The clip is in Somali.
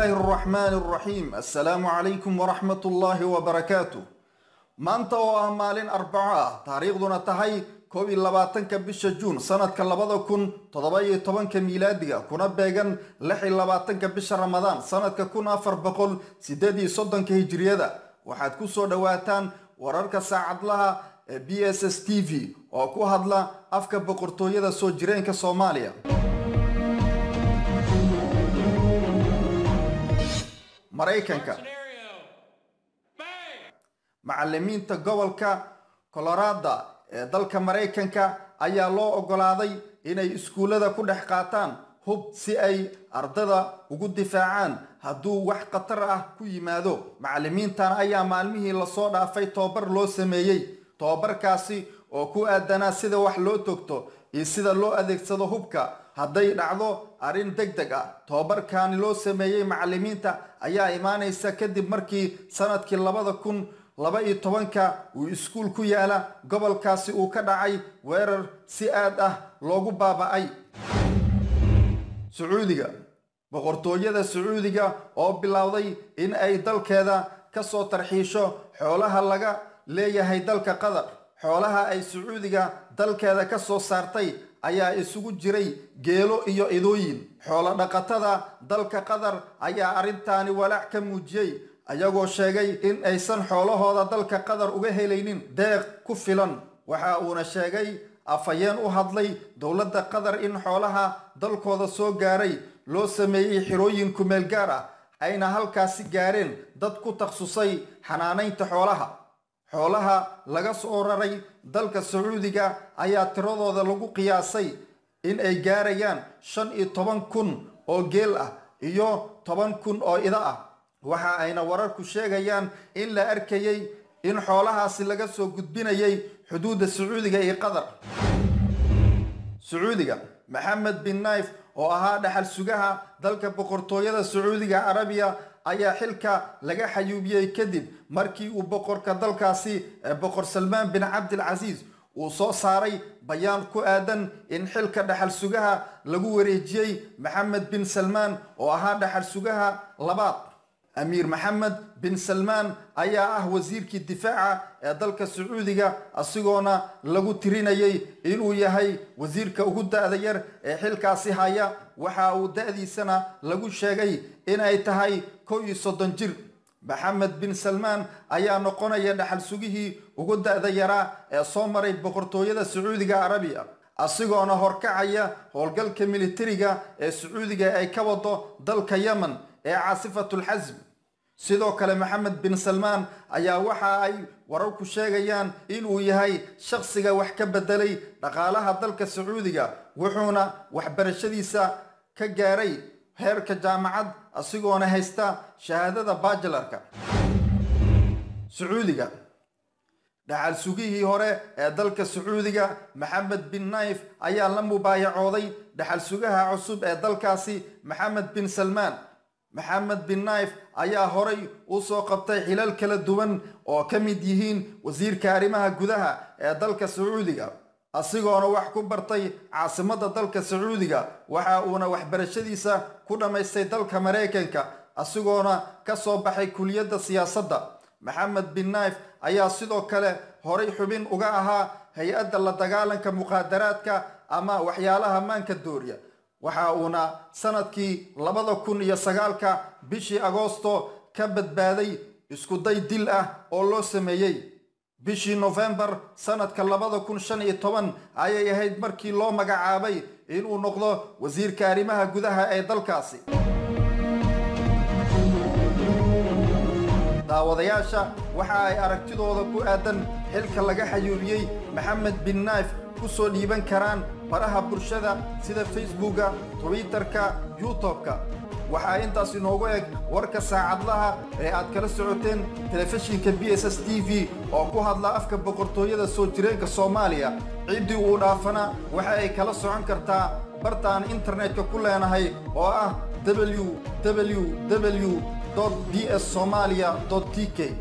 Bismillaahi araxmaani araxiim. Assalaamu calaykum waraxmatullaahi wabarakaatu. Maanta oo ah maalin Arbaco ah, taariikhduna tahay 21-ka bisha Juun sanadka 2017-ka miilaadiga, kuna beegan 26-ka bisha Ramadaan sanadka 1438-ka hijiriyada, waxaad ku soo dhowaataan wararka saacadlaha ee BSS TV oo ku hadla afka boqortooyada soo jireenka Soomaaliya. Maraykanka, macalimiinta gobolka Colorado ee dalka Maraykanka ayaa loo oggolaaday inay iskuullada ku dhex qaataan hub si ay ardada ugu difaacaan hadduu wax khatar ah ku yimaado. Macalimiintan ayaa maalmihii lasoo dhaafay tobabar loo sameeyey, tobabarkaasi oo ku aadanaa sida wax loo togto iyo sida loo adeegsado hubka hadday dhacdo arrin deg deg ah. Tobabarkaani loo sameeyey macalimiinta ayaa imaanaysa kadib markii sanadkii 2012-ka uu iskuul ku yaala gobolkaasi uu ka dhacay weerar si aad ah loogu baaba'ay. Sacuudiga, boqortooyada Sacuudiga oo bilowday in ay dalkeeda ka soo tarxiisho xoolaha laga leeyahay dalka Qatar. Xoolaha ay Sacuudiga dalkeeda ka soo saartay ayaa isugu jiray geelo iyo idooyin. Xoolo dhaqatada dalka Qatar ayaa arrintaani walaac ka muujiyey, ayagoo sheegay in aysan xoolahooda dalka Qatar uga helaynin deeq ku filan. Waxa uuna sheegay afhayeen u hadlay dowladda Qatar in xoolaha dalkooda soo gaaray loo sameeyey xirooyin kumeel gaar ah, ayna halkaasi gaareen dad ku takhasusay xanaanaynta xoolaha. Xoolaha laga soo raray dalka Sacuudiga ayaa tiradooda lagu qiyaasay in ay gaarayaan 15,000 oo geel ah iyo 10,000 oo ida ah. Waxa ayna wararku sheegayaan in la arkayay in xoolahaasi laga soo gudbinayay xuduudda Sacuudiga iyo Qatar. Sacuudiga, Maxamed bin Naif oo ahaa dhaxal sugaha dalka boqortooyada Sacuudiga Carabiya ayaa xilka laga xayuubiyey kadib markii uu boqorka dalkaasi, Boqor Salmaan bin Cabdilcasiis, uu soo saaray bayaan ku aadan in xilka dhaxal sugaha lagu wareejiyey Maxamed bin Salmaan oo ahaa dhaxal sugaha labaad. Amiir Maxamed bin Salmaan ayaa ah wasiirkii difaaca ee dalka Sacuudiga, asigoona lagu tirinayay inuu yahay wasiirka ugu da'da yar ee xilkaasi haya. Waxa uu da'diisana lagu sheegay inay tahay 31 jir. Maxamed bin Salmaan ayaa noqonaya dhaxal sugihii ugu da'da yaraa ee soo maray boqortooyada Sacuudiga Carabiya, asigoona horkacaya howlgalka militariga ee Sacuudiga ay ka wado dalka Yemen ee Caasifatulxasm. Sidoo kale Maxamed bin Salmaan ayaa waxa ay wararku sheegayaan inuu yahay shakhsiga wax ka bedelay dhaqaalaha dalka Sacuudiga, wuxuuna waxbarashadiisa ka gaaray heerka jaamacad, asigoona haysta shahaadada bachelarka. Sacuudiga, dhaxal sugihii hore ee dalka Sacuudiga Maxamed bin Naif ayaa la mubaayacooday dhaxal sugaha cusub ee dalkaasi, Maxamed bin Salmaan. Maxamed bin Naif ayaa horay u soo qabtay xilal kala duwan oo ka mid yihiin wasiirka arrimaha gudaha ee dalka Sacuudiga, asigoona wax ku bartay caasimadda dalka Sacuudiga. Waxa uuna waxbarashadiisa ku dhammaystay dalka Maraykanka, asigoona ka soo baxay kuliyadda siyaasadda. Maxamed bin Naif ayaa sidoo kale horay xubin uga ahaa hay-adda la dagaalanka muqaadaraadka ama waxyaalaha maanka dooriya. Waxa uuna sanadkii 2009-ka bishii Agoosto ka badbaaday iskuday dil ah oo loo sameeyey. Bishii Nofembar sanadka 2015 ayay ahayd markii loo magacaabay inuu noqdo wasiirka arrimaha gudaha ee dalkaasi. Daawadayaasha waxa ay aragtidooda ku aadan xilka laga xayuubiyey Maxamed bin Naif ku soo dhiiban karaan baraha bulshada sida Facebooka, Twitterka, YouTube-ka. Waxaa intaas inoogu eg warka saacadlaha ee aad kala socoteen telefishinka BSS TV oo ku hadla afka boqortooyada soo jireenka Soomaaliya. Ciddii uu dhaafana waxa ay kala socon kartaa bartaan internetka ku leenahay oo ah www bssomalia tk.